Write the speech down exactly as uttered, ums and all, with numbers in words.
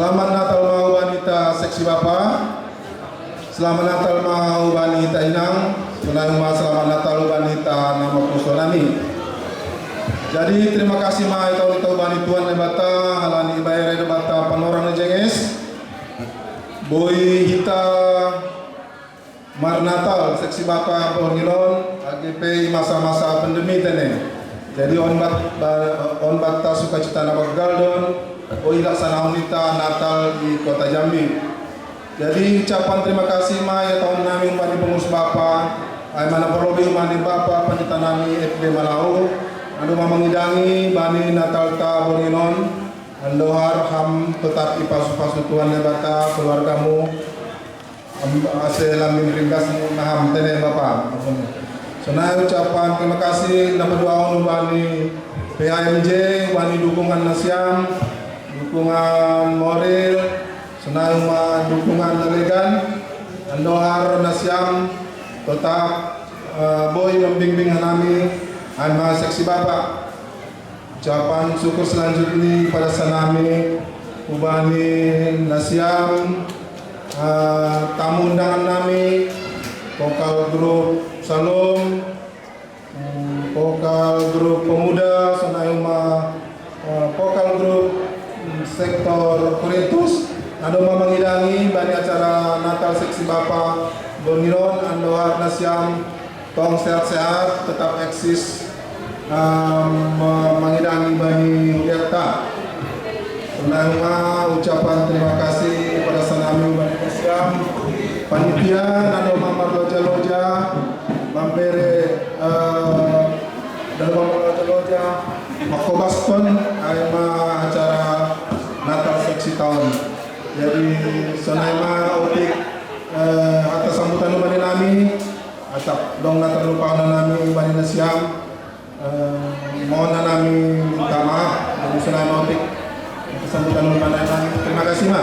Selamat Natal ma ubani ta seksi bapa. Selamat Natal ma ubani ta inang. Sonai ma selamat Natal ubani ta na makuso nami. Jadi terima kasih ma ita ita ubani Tuhan Debata, halani ibaere Debata panorang na jenges. Boi hita marnatal seksi bapa borngin on, age pe masa-masa pandemi tene. Jadi on bat, ba, on bat ta sukacita na bagaldon, o ila sana on ita Natal di Kota Jambi. Jadi ucapan terima kasih ma ya taon nami umani pengurus bapa, ai mana perlobi umani bapa pandita nami F D Malau, ando ma mangidangi bani Natal ta borngin on, ando har ham tetap ipasu-pasu Tuhan Debata keluargamu, ase lamin ringgas na ham tene bapa. Sonai ucapan terima kasih na paduahon ubani P A M J, ubani dukungan nasiam, dukungan moral, sonai ma dukungan na legan, ando har nasiam tetap eh, boi membimbing hanami, ai ma seksi bapa. Ucapan syukur selanjutnya pada sanami ubani nasiam, eh, tamu undangan nami, vokal grup Salom, mm, vokal grup pemuda, sonai ma, eh, vokal grup, mm, sektor Korintus, ando ma mangidangi bani acara Natal seksi bapa borngin on, ando har nasiam tong sehat-sehat, tetap eksis, em, ma-, mangidangi bani huria ta. Sonai ma ucapan terima kasih pada sanami bani nasiam, panitia, ando ma marloja-loja, mambere, eh, ando ma marloja-loja, makobaskon ai ma acara Natal seksi taon. Jadi sonai ma otik, eh, hata sambutan ubani nami, atap dong na terlupa nami bani nasiam, eh, mohon nami minta maaf. Jadi sonai ma otik hata sambutan ubani nami. Terima kasih ma.